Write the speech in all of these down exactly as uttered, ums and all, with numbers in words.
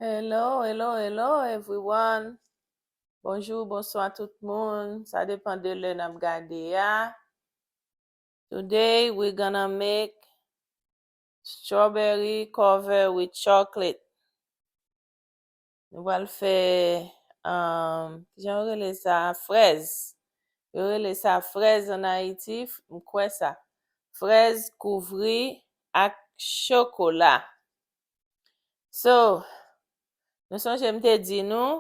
Hello, hello, hello everyone. Bonjou, bonswa tout moun. Sa depann de lè n ap gade a. Today we're gonna make strawberry cover with chocolate. Nou pral fè, um, kijan yo rele sa? Frèz. Yo rele sa frèz ann Ayiti, m kwè sa. Frèz kouvri ak chokola. So, nou sonje m te di nou,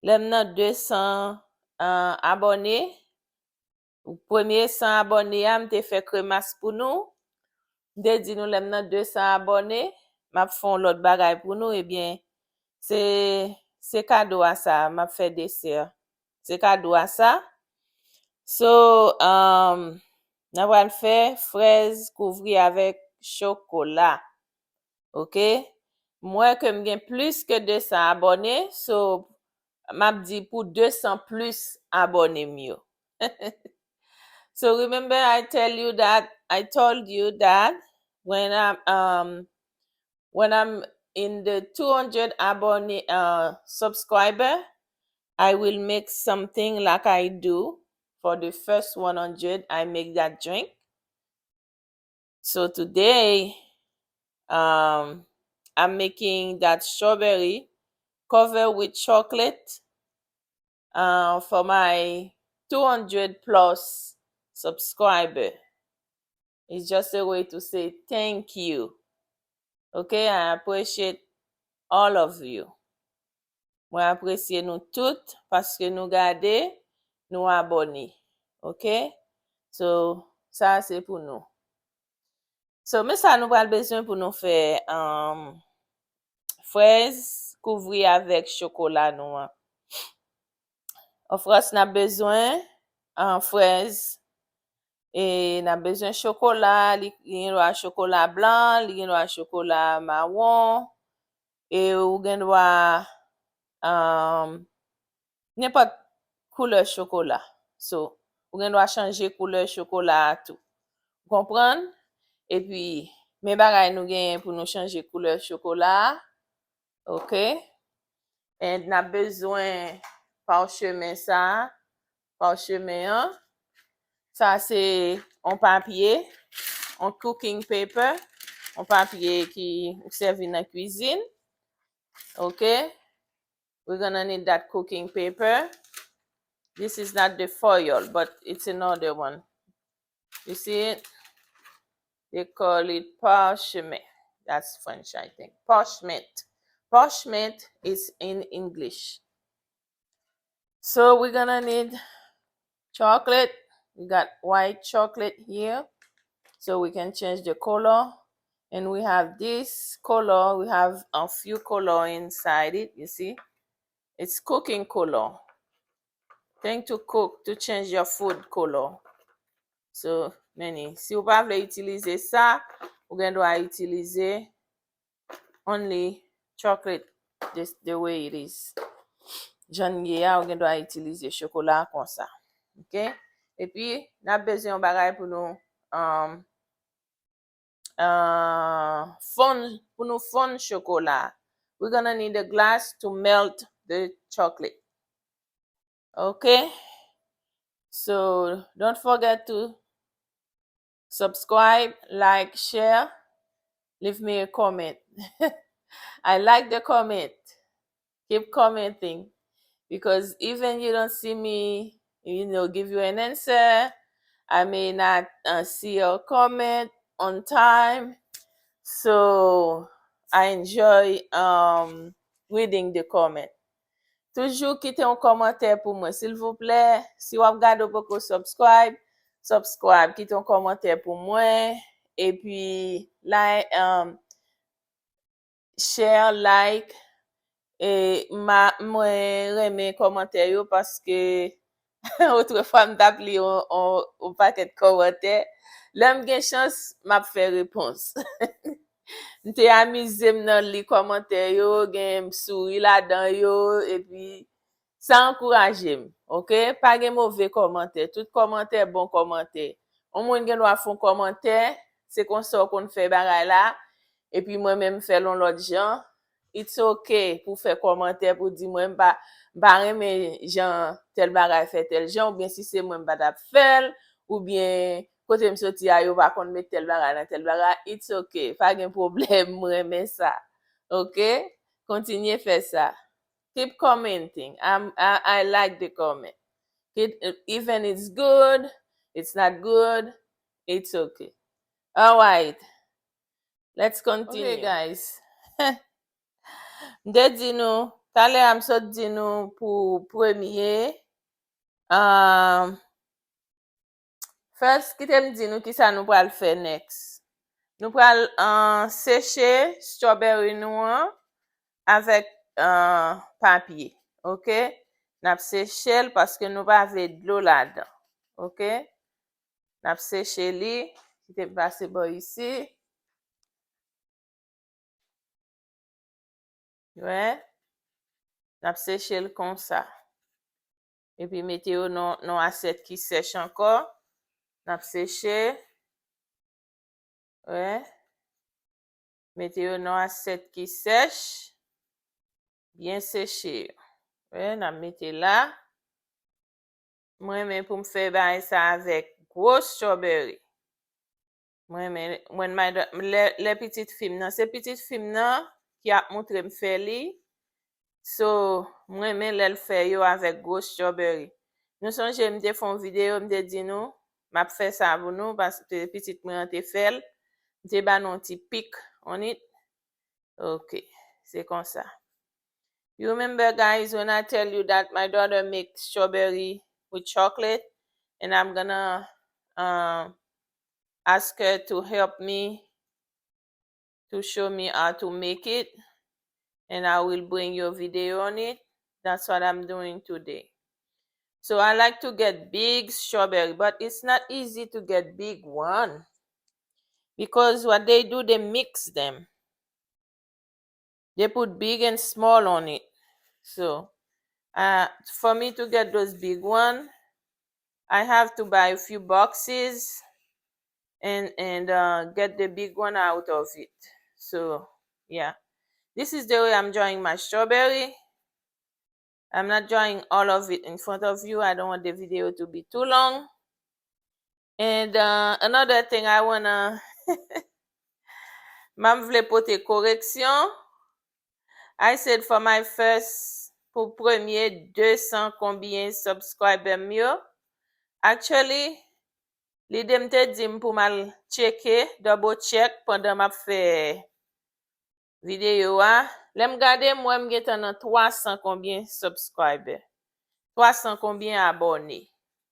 lè m nan de san, uh, abòne, premye san abòne a, m te fè kremas pou nou. M te di nou lè m nan de san abòne, m ap fè yon lòt bagay pou nou, ebyen, se, se kado a sa, m ap fè desè. Se kado a sa. So, um, n ap pral fè frèz kouvri avèk chokola. Ok? M wè ke m gen plis ke de san abòne, so, m ap di pou de san plis abòne m yo. So remember I tell you that, I told you that when I'm, um, when I'm in the two hundred abòne, uh, subscriber, I will make something like I do for the first one hundred. I make that drink. So today, um, I'm making that strawberry covered with chocolate, uh, for my two hundred plus subscriber. It's just a way to say thank you. Okay, I appreciate all of you. Mwen apresye nou tout paske nou gade, nou abòne. Ok? So, sa se pou nou. So, men sa nou pral bezwen pou nou fè, um, frèz kouvri avèk chokola nou an. Of course, n ap bezwen, uh, frèz. E n ap bezwen chokola, li, li gen dwa chokola blan, li gen dwa chokola mawon. E ou gen dwa, um, nenpòt koulè chokola. So, ou gen dwa chanje koulè chokola a tou. Ou konprann? Epi, men bagay nou genyen pou nou chanje koulè chokola a. Ok? And n ap bezwen pachemen sa a. Pachemen an. Sa se yon papye, yon cooking paper, yon papye ki ou sèvi nan kwizin. Ok? We're gonna need that cooking paper. This is not the foil, but it's another one. You see it? They call it parchemin. That's French, I think. Parchment. Parchment is in English. So we're gonna need chocolate. We got white chocolate here. So we can change the color. And we have this color. We have a few color inside it, you see? It's cooking color. Tend to cook to change your food color. So, many. Si w pa vle itilize sa, ou gen dwa itilize only chocolate, this, the way it is. Jan l ye a, ou gen dwa itilize chokola konsa. Ok? Epi, n ap bezwen yon bagay pou nou, um, uh, fonn, pou nou fonn chokola. We're gonna need a glass to melt the chocolate. Okay? So, don't forget to subscribe, like, share, leave me a comment. I like the comment. Keep commenting. Because even you don't see me, you know, give you an answer, I may not, uh, see your comment on time. So, I enjoy, um, reading the comment. Toujou kite yon kòmantè pou mwen, silvouplè. Si w ap gade, w poko subscribe, subscribe. Kite yon kòmantè pou mwen. Epi, like, um, share, like. E ma, mwen renmen kòmantè yo paske otrefwa m t ap li yon, yon, yon pakèt kòmantè. Lè m gen chans, m ap fè repons. M te amize m nan li kòmantè yo, gen m souri ladan yo, epi sa ankouraje m, ok? Pa gen move kòmantè, tout kòmantè bon kòmantè. Yon moun gen dwa fè yon kòmantè, se konsa w konn fè bagay la, epi mwen menm m fè l yon lòt jan, it's ok pou fè kòmantè, pou di mwen m pa, m pa renmen jan tèl bagay fè tèl jan, oubyen si se mwen m pa t ap fè l, oubyen kote m soti a yo pa konn met tèl bagay nan tèl bagay, it's ok, pa gen pwoblèm, m renmen sa. Ok? Kontinye fè sa. Keep commenting. I'm, I, I like the comment. It, even it's good, it's not good, it's okay. All right. Let's continue. Ok, guys. M te di nou, talè a m sot di nou pou premye. Um, First, kite m di nou kisa nou pral fè next. Nou pral, uh, seche strawberry nou an avèk, uh, papye, ok? N ap seche l paske nou pa vle dlo ladan, ok? N ap seche li, kite m pase bò isi. Wè, n ap seche l konsa. Epi mete yo nan, nan asyèt ki sèch ankò. N ap seche. Wè. Mete yo nan asyèt ki sèch. Byen seche yo. Wè, n ap mete la. Mwen renmen pou m fè bagay sa avèk gwo strawberry. Mwen renmen, mwen, my da-, lè, lè pitit fi m nan, se pitit fi m nan ki ap montre m fè li. So, mwen renmen lè l fè yo avèk gwo strawberry. Nou sonje m te fè yon videyo, m te di nou, m ap fè sa pou nou, paske pitit mwen an te fè l. M te ba nou yon ti peek on it. Ok, se konsa. You remember, guys, when I tell you that my daughter make strawberry with chocolate, and I'm gonna, um, ask her to help me, to show me how to make it, and I will bring you a video on it. That's what I'm doing today. So I like to get big strawberry, but it's not easy to get big one because what they do, they mix them. They put big and small on it. So, uh, for me to get those big one, I have to buy a few boxes and, and, uh, get the big one out of it. So, yeah. This is the way I'm drying my strawberry. I'm not drying all of it in front of you. I don't want the video to be too long. And, uh, another thing I wanna, m ap vle pote koreksyon. I said for my first, pou premye de san konbyen subscriber m yo. Actually, lide m te di m pou m al tcheke, double check pandan m ap fè videyo a. Lè m gade, m wè m gentan nan twa san konbyen subscriber. Twa san konbyen abòne.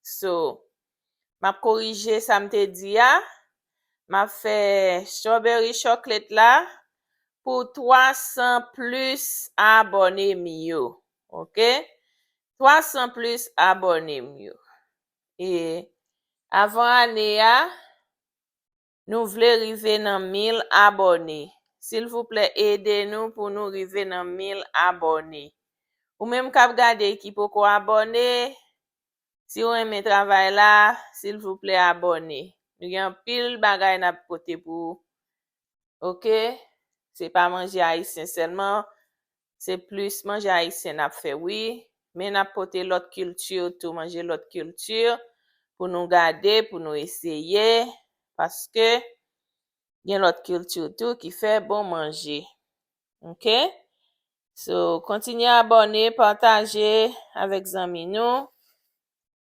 So, m ap korije sa m te di a. M ap fè strawberry chocolate la pou twa san plis abòne m yo. Ok? Twa san plis abòne m yo. E avan ane a, nou vle rive nan mil abòne. Silvouplè, ede nou pou nou rive nan mil abòne. Ou menm k ap gade ki poko abòne, si w renmen travay la, silvouplè abòne. Nou gen anpil bagay n ap pote pou ou. Ok? Se pa manje ayisyen sèlman, se plis manje ayisyen n ap fè, wi. Men n ap pote lòt kilti tou, manje lòt kilti pou nou gade, pou nou eseye, paske gen lòt kilti tou ki fè bon manje. Ok? So, kontinye abòne, pataje avèk zanmi nou.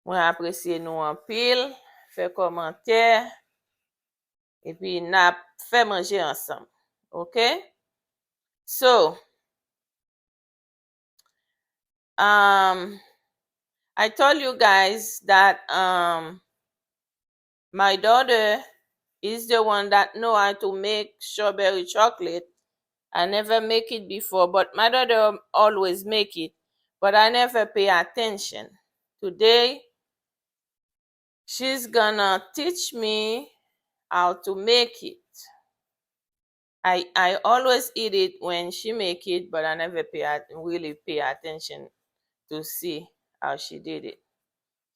Mwen apresye nou anpil. Fè kòmantè. Epi n ap fè manje ansanm. Ok? So, um, I told you guys that, um, my daughter is the one that know how to make strawberry chocolate. I never make it before, but my daughter always make it, but I never pay attention. Today, she's gonna teach me how to make it. I, I always eat it when she make it, but I never pay at-, really pay attention to see how she did it.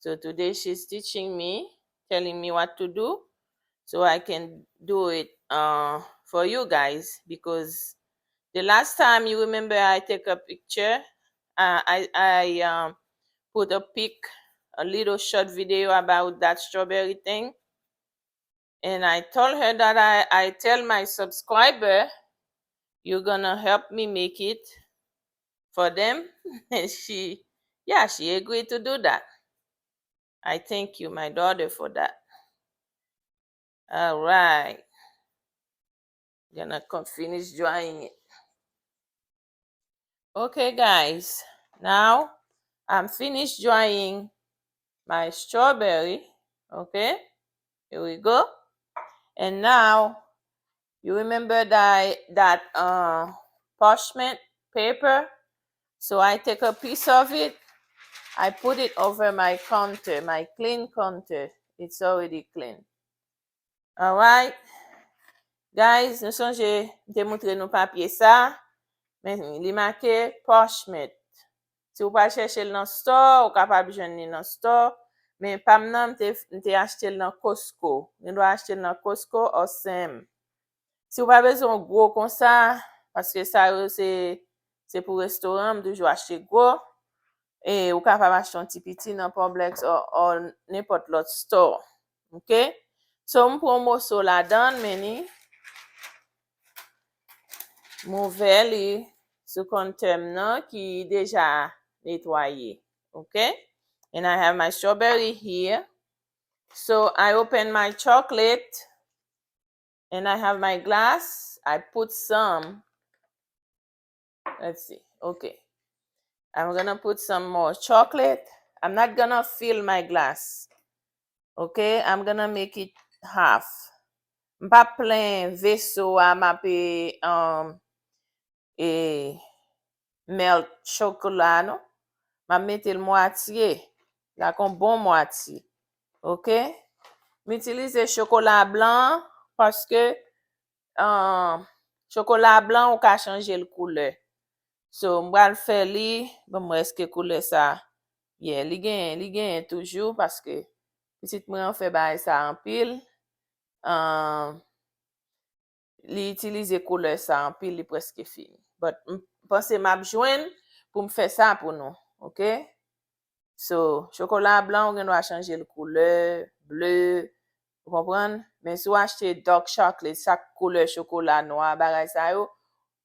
So today she's teaching me, telling me what to do, so I can do it, uh, for you guys, because The last time, you remember, I take a picture, uh, I, I um, put a pic, a little short video about that strawberry thing. And I told her that I, I tell my subscriber, you're gonna help me make it for them. And she, yeah, she agreed to do that. I thank you, my daughter, for that. All right. Gonna come finish drying it. Okay, guys. Now, I'm finished drying my strawberry. Okay. Here we go. And now, you remember that, that uh, parchment paper? So I take a piece of it, I put it over my counter, my clean counter. It's already clean. Alright. Guys, nou sonje m te montre nou papye sa, men li make parchment. Si w pral chèche l nan store, ou kapab jwenn li nan store, men pa m nan, m te, m te achte l nan Costco. Ou gen dwa achte l nan Costco or Sam. Si w pa bezwen yon gwo konsa, paske sa yo se, se pou restoran, m toujou achte gwo. E ou kapab achte yon ti piti nan Publix or, or nenpòt lòt store. Ok? So, m pran moso ladan, men ni m ouvè li sou counter m nan ki deja netwaye. Ok? And I have my strawberry here. So, I open my chocolate and I have my glass. I put some. Let's see. Okay. I'm gonna put some more chocolate. I'm not gonna fill my glass. Okay? I'm gonna make it half. M p ap plen veso a, m ap, um, e, melt chokola, non. M ap mete l mwatye, like yon bon mwatye. Ok? M itilize chokola blan paske, um, chokola blan ou ka chanje l koulè. So, m pral fè li, ban m wè èske koulè sa, yeah, li genyen, li genyen toujou paske pitit mwen an fè bagay sa anpil. Um, li itilize koulè sa anpil, li prèske fini. But m panse m ap jwenn pou m fè sa pou nou, ok? So, chokola blan, ou gen dwa chanje l koulè, ble, ou konprann? Men si w achte dark chocolate, sa k koulè chokola nwa, bagay sa yo,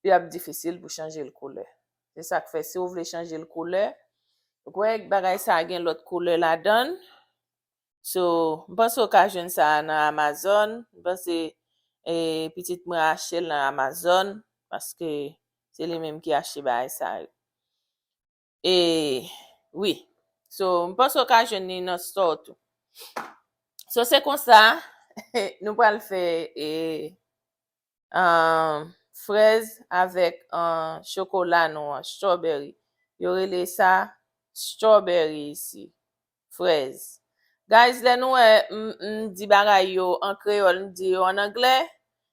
li ap difisil pou chanje l koulè. Se sa k fè, si w vle chanje l koulè, ou kwè bagay sa gen lòt koulè ladan l, So, m panse w ka jwenn sa a nan Amazon. M panse, e, pitit mwen achte l nan Amazon, paske se li menm ki achte bagay sa yo. E, wi. So, m panse w ka jwenn li nan store tou. So, se konsa, nou pral fè, e, um, frèz avèk, um, chokola nou an, strawberry. Yo rele sa strawberry isi. Frèz. Guys, lè nou wè m, m di bagay yo an kreyòl, m di yo an anglè,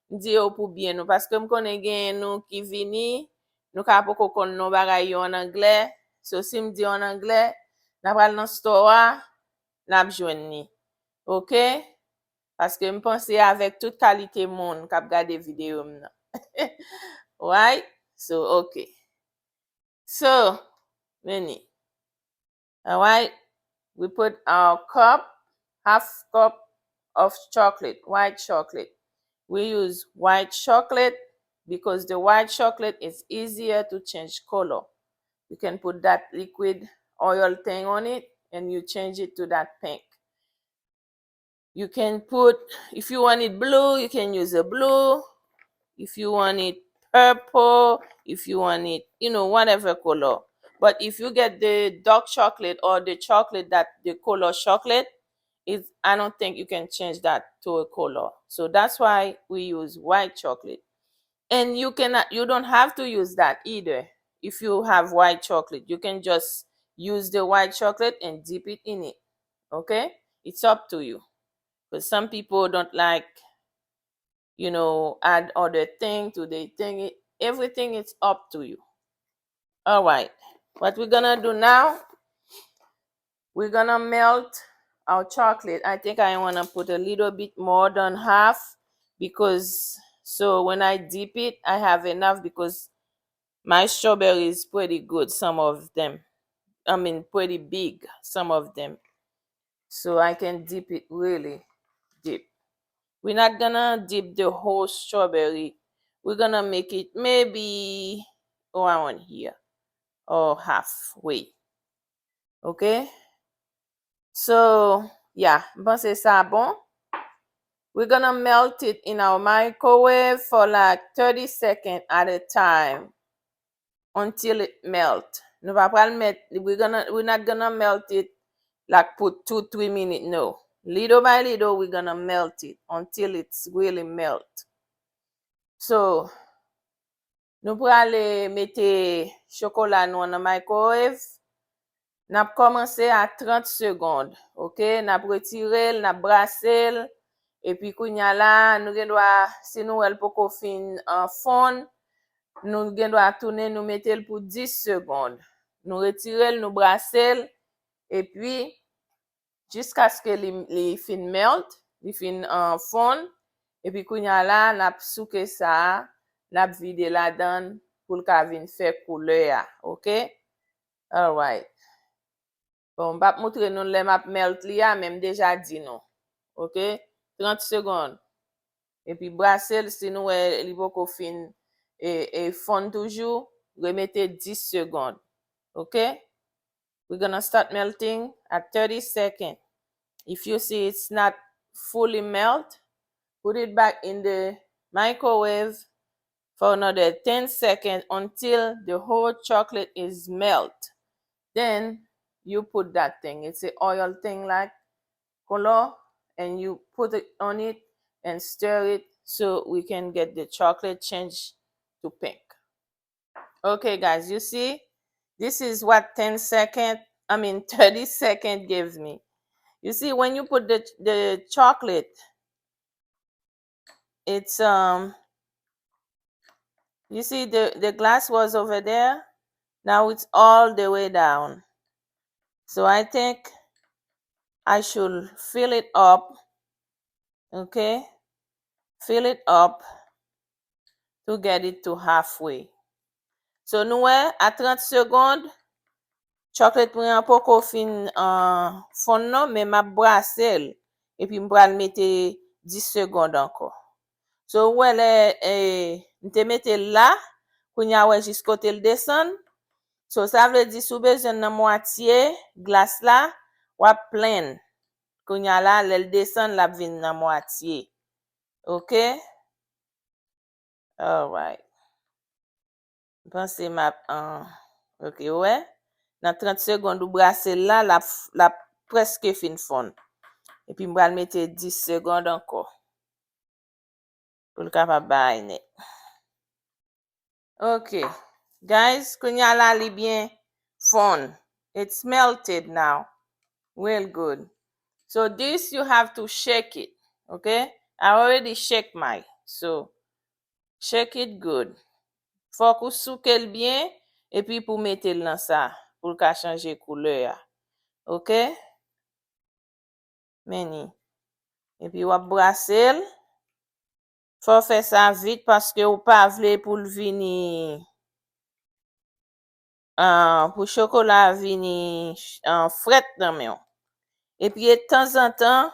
m di yo pou byen nou, paske m konnen genyen nou ki vini, nou ka poko konn non bagay yo an anglè. So, si m di yo an anglè, n a pral nan store a, n ap jwenn li. Ok? Paske m panse avèk tout kalite moun k ap gade videyo m nan. Right? So, ok. So, men ni. Alright? We put our cup, half cup of chocolate, white chocolate. We use white chocolate because the white chocolate is easier to change color. You can put that liquid oil thing on it and you change it to that pink. You can put, if you want it blue, you can use a blue. If you want it purple, if you want it, you know, whatever color. But if you get the dark chocolate or the chocolate that the color chocolate, it, I don't think you can change that to a color. So that's why we use white chocolate. And you cannot, you don't have to use that either. If you have white chocolate, you can just use the white chocolate and dip it in it. Okay? It's up to you. But some people don't like, you know, add other thing to their thing. It, everything is up to you. All right. What we're gonna do now, we're gonna melt our chocolate. I think I wanna put a little bit more than half because, so when I dip it, I have enough because My strawberry is pretty good, some of them. I mean, pretty big, some of them. So I can dip it really deep. We're not gonna dip the whole strawberry. We're gonna make it maybe around here or halfway. Okay? So, yeah, m panse sa bon. We're gonna melt it in our microwave for like thirty seconds at a time until it melt. Nou pa pral met, we're gonna, we're not gonna melt it like pou two, three minutes, no. Little by little, we're gonna melt it until it's really melt. So, nou prale mete chokola nou an nan microwave. N ap kòmanse a trant segonn, oke? N ap retire l, n ap brase l, epi kounye a la, nou gen dwa, si nou wè l poko fin, uh, fonn, nou gen dwa tounen, nou mete l pou dis segonn. Nou retire l, nou brase l, epi jiskaske li, li fin melt, li fin, uh, fonn, epi kounye a la, n ap souke sa a, n ap vide ladan l pou l ka vin fè koulè a, oke? Alright. Bon, m p ap moutre nou lè m ap melt li a, men m deja di nou. Oke? Trant segonn. Epi brase l, si nou wè li poko fin, e, e fonn toujou, remete dis segonn. Oke? We're gonna start melting at thirty seconds. If you see it's not fully melt, put it back in the microwave for another ten seconds until the whole chocolate is melt. Then you put that thing. It's a oil thing like color, and you put it on it and stir it so we can get the chocolate change to pink. Okay, guys, you see, this is what ten second, I mean, thirty second gives me. You see, when you put the, the chocolate, it's, um, you see, the, the glass was over there. Now it's all the way down. So I think I should fill it up. Okay? Fill it up to get it to halfway. So, nou wè, a trant segonn, chocolate mwen an poko fin, uh, fonn non, men m ap brase l. Epi m pral mete dis segonn ankò. So, ou wè lè, eh, m te mete l la, kounye a wè jis kote l desann. So, sa vle di si w bezwen l nan mwatye glas la, w ap plenn. Kounye a la, lè l desann, l ap vin nan mwatye. Oke? Alright. M panse m ap, ah, oke, ou wè? Nan trant segonn ou brase l la, l ap, l ap prèske fin fonn. Epi m pral mete dis segonn ankò. Pou l kapab bay nèt. Ok. Guys, kounye a la li byen fonn. It's melted now. Real good. So this you have to shake it. Ok? I already shake mine. So shake it good. Fòk ou souke l byen epi pou mete l nan sa pou l ka chanje koulè a. Ok? Men ni. Epi w ap brase l. Fò w fè sa vit paske ou pa vle pou l vini, ah, pou chokola a vini, ah, frèt nan men w. Epi e tanzantan,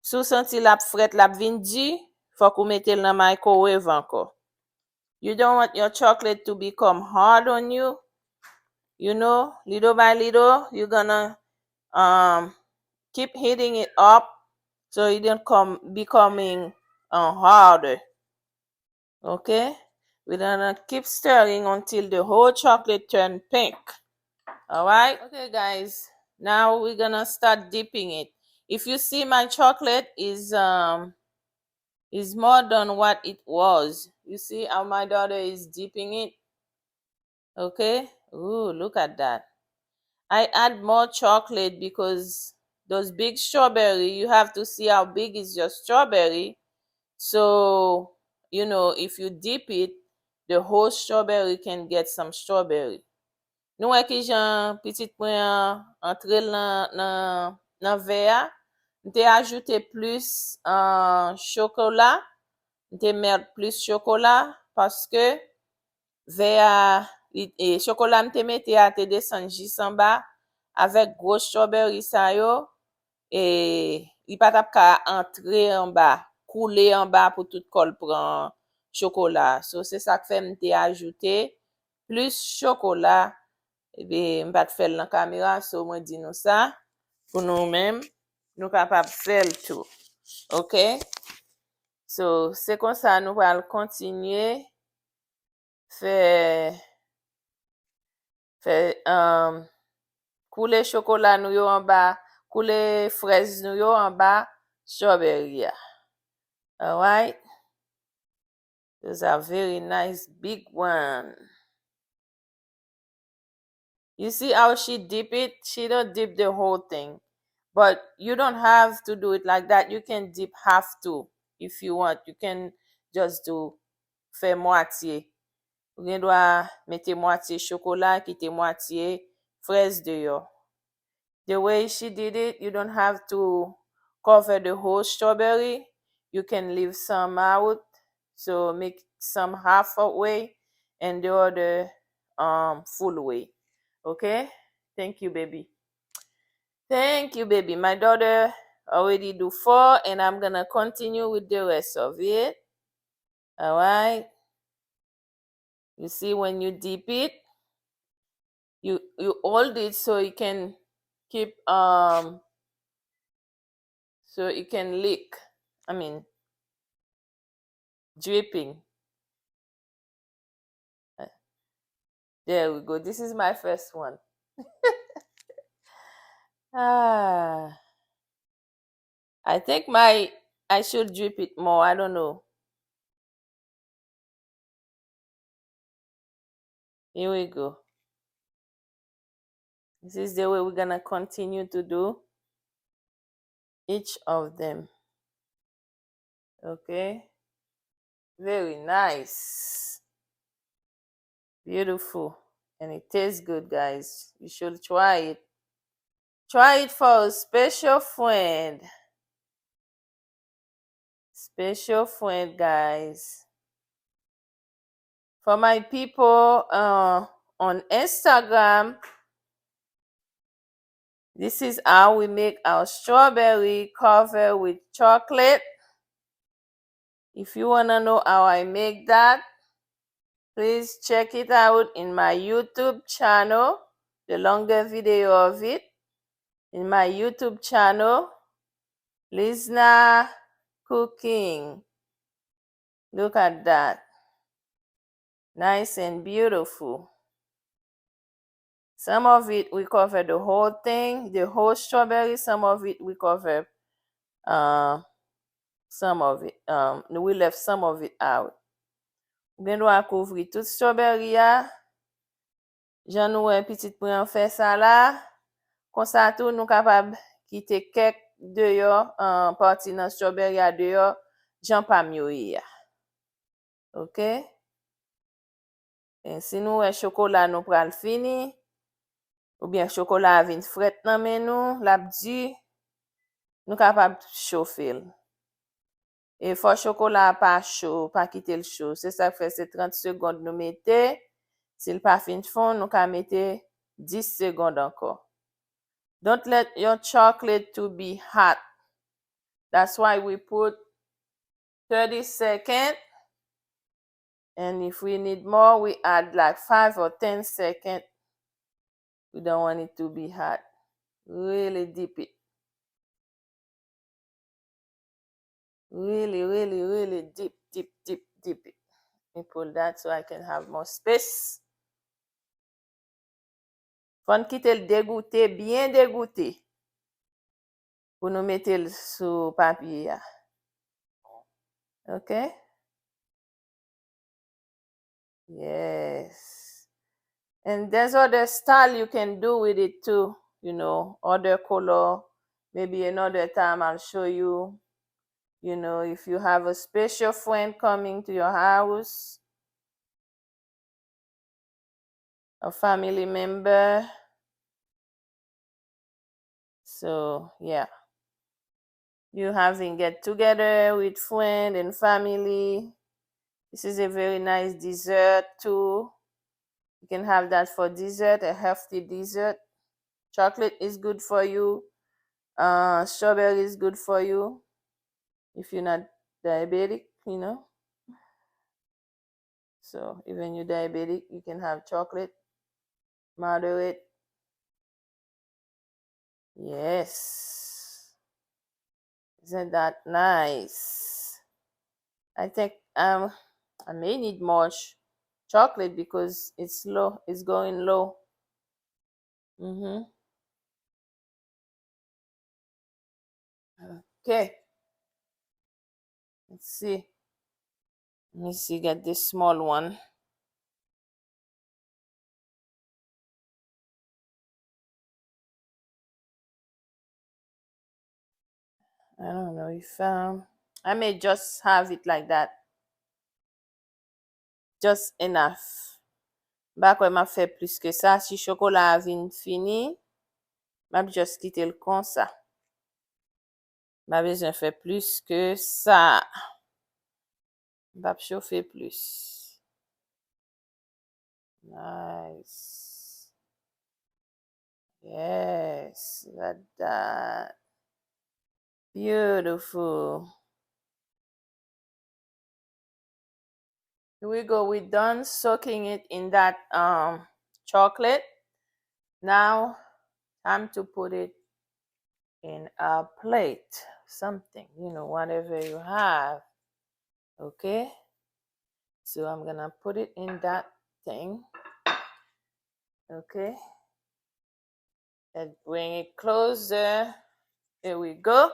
si w santi l ap frèt, l ap vin di, fòk ou mete l nan microwave ankò. You don't want your chocolate to become hard on you. You know, little by little, you're gonna, um, keep heating it up so it don't come becoming, uh, harder. Okay? We're gonna keep stirring until the whole chocolate turn pink. All right? Okay, guys. Now we're gonna start dipping it. If you see, my chocolate is, um, is more than what it was. You see how my daughter is dipping it? Okay? Ooh, look at that. I add more chocolate because those big strawberry, you have to see how big is your strawberry. So, you know, if you dip it, the whole strawberry can get some strawberry. Nou wè kijan pitit mwen an antre l nan, nan, nan vè a. M te ajoute plis, ah, chokola. M te mèt plis chokola paske vè a, li, e, chokola m te mete a te desann jis anba, avèk gwo strawberry sa yo, e, li pa t ap ka antre anba, koule anba pou tout kò l pran chokola. So, se sa k fè m te ajoute plis chokola. Epi, m pa t fè l nan kamera, so mwen di nou sa, pou nou menm, nou kapab fè l tou. Oke? So, se konsa nou pral kontinye fè, fè, um, koule chokola nou yo anba, koule frèz nou yo anba strawberry a. Alright? Those are very nice big one. You see how she dip it? She don't dip the whole thing. But you don't have to do it like that. You can dip half too if you want. You can just do, fè mwatye. Ou gen dwa mete mwatye chokola, kite mwatye frèz deyò. The way she did it, you don't have to cover the whole strawberry. You can leave some out. So make some half a way and the other, um, full way. Okay? Thank you, baby. Thank you, baby. My daughter already do four, and I'm gonna continue with the rest of it. Alright? You see, when you dip it, you, you hold it so it can keep, um, so it can leak. I mean, dripping. There we go. This is my first one. Ah. I think my, I should drip it more. I don't know. Here we go. This is the way we're gonna continue to do each of them. Okay? Very nice. Beautiful. And it tastes good, guys. You should try it. Try it for a special friend. Special friend, guys. For my people, uh, on Instagram, this is how we make our strawberry covered with chocolate. If you wanna know how I make that, please check it out in my YouTube channel, the longer video of it, in my YouTube channel, Lizna Cooking. Look at that. Nice and beautiful. Some of it we cover the whole thing, the whole strawberry. Some of it we cover, uh, some of it, um, we left some of it out. Ou gen dwa kouvri tout strawberry a. Jan nou wè pitit mwen an fè sa la. Konsa tou, nou kapab kite kèk deyò, uh, pati nan strawberry a deyò, jan pa m yo ye a. Oke? E si nou wè chokola nou pral fini, oubyen chokola a vin frèt nan men nou, l ap di, nou kapab chofe l. E fò chokola a pa cho, pa kite l cho. Se sa k fè se trant segonn nou mete. Si l pa fin fonn, nou ka mete dis segonn ankò. Don't let your chocolate to be hot. That's why we put thirty second. And if we need more, we add like five or ten second. We don't want it to be hot. Really dip it. Really, really, really dip, dip, dip, dip it. Let me pull that so I can have more space. Fò n kite l degoute, byen degoute, pou nou mete l sou papye a. Oke? Yes. And there's other style you can do with it too, you know, other color. Maybe another time I'll show you, you know, if you have a special friend coming to your house, a family member. So, yeah. You having get together with friend and family. This is a very nice dessert too. You can have that for dessert, a healthy dessert. Chocolate is good for you. Uh, strawberry is good for you if you're not diabetic, you know. So even you diabetic, you can have chocolate, moderate. Yes. Isn't that nice? I think um I may need more ch- chocolate because it's low, it's going low. Mm-hmm. Okay. Let's see. Let me see, get this small one. I don't know if um I may just have it like that. Just enough. M pa kwè m ap fè plis ke sa. Si chokola a vin fini, m ap just kite l konsa. M pa bezwen fè plis ke sa. M p ap chofe plis. Nice. Yes, like that. Beautiful. Here we go. We done soaking it in that um chocolate. Now, time to put it in a plate, something, you know, whatever you have. Okay? So I'm gonna put it in that thing. Okay? And bring it closer. There we go.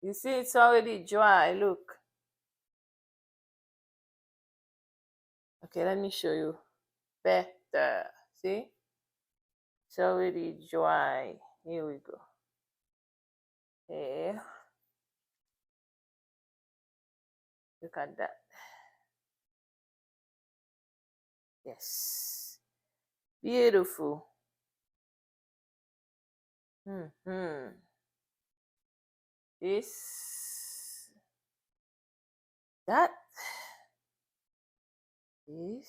You see, it's already dry. Look. Okay, let me show you better. See? It's already dry. Here we go. Yeah. Look at that. Yes. Beautiful. Mm-hmm. This, that, this,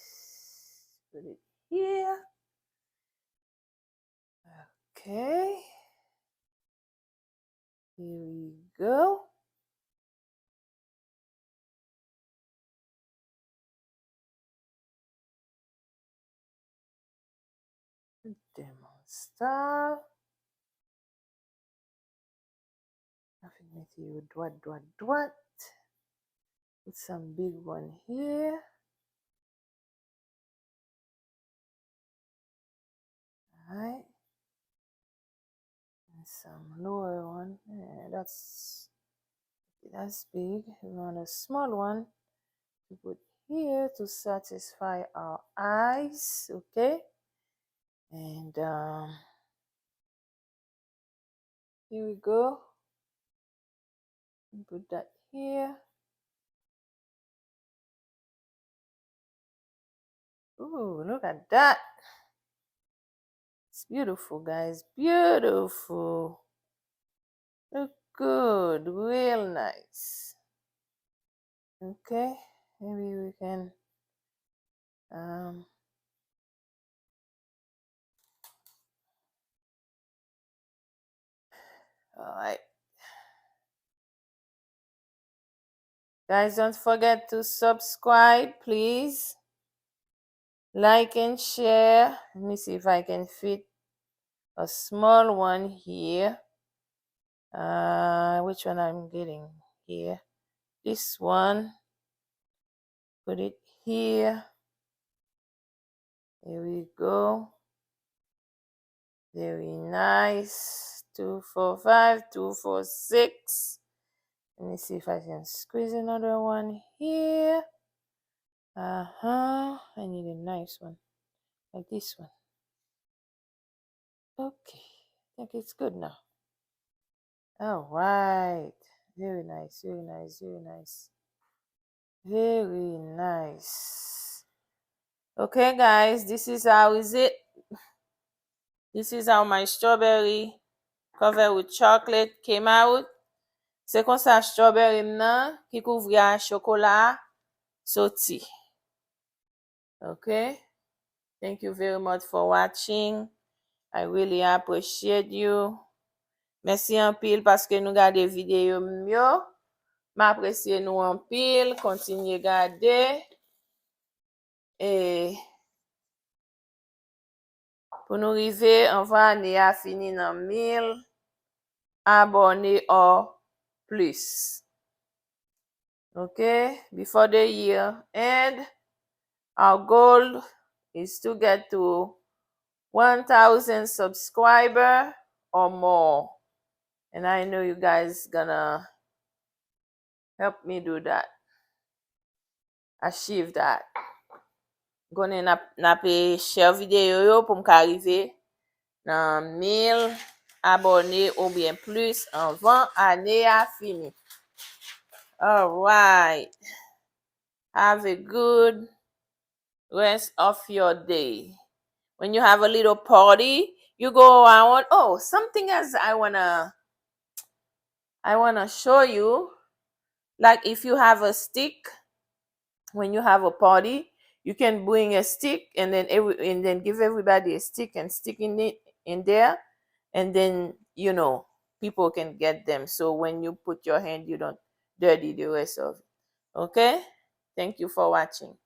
put it here. Okay. Here we go. Demon Star. I think maybe you dwat, dwat, dwat. Put some big one here. Alright. And some lower one. Yeah, that's that's big. We want a small one to put here to satisfy our eyes, okay? And um, here we go. Put that here. Ooh, look at that. It's beautiful, guys. Beautiful. Look good. Real nice. Okay. Maybe we can um All right. Guys, don't forget to subscribe, please. Like and share. Let me see if I can fit a small one here. Uh, which one I'm getting here? This one. Put it here. Here we go. Very nice. Two, four, five, two, four, six. Let me see if I can squeeze another one here. Uh-huh. I need a nice one. Like this one. Okay. I think it's good now. All right. Very nice, very nice, very nice. Very nice. Okay, guys, this is how is it. This is how my strawberry covered with chocolate came out. Se konsa strawberry m nan ki kouvri a chokola a soti. Ok. Thank you very much for watching. I really appreciate you. Mèsi anpil paske nou gade videyo m yo. M apresye nou anpil. Kontinye gade. E pou nou rive anvan ane a fini nan mil abòne or plis. Okay, before the year end, our goal is to get to one thousand subscriber or more. And I know you guys gonna help me do that. Achieve that. Konnen n ap, n ap, eh, share videyo yo pou m ka rive nan mil abòne oubyen plis anvan ane a fini. Alright. Have a good rest of your day. When you have a little party, you go around. Oh, something else I wanna I wanna show you. Like if you have a stick, when you have a party, you can bring a stick and then every and then give everybody a stick and stick in it in there, and then you know people can get them. So when you put your hand, you don't dirty the rest of it. Okay? Thank you for watching.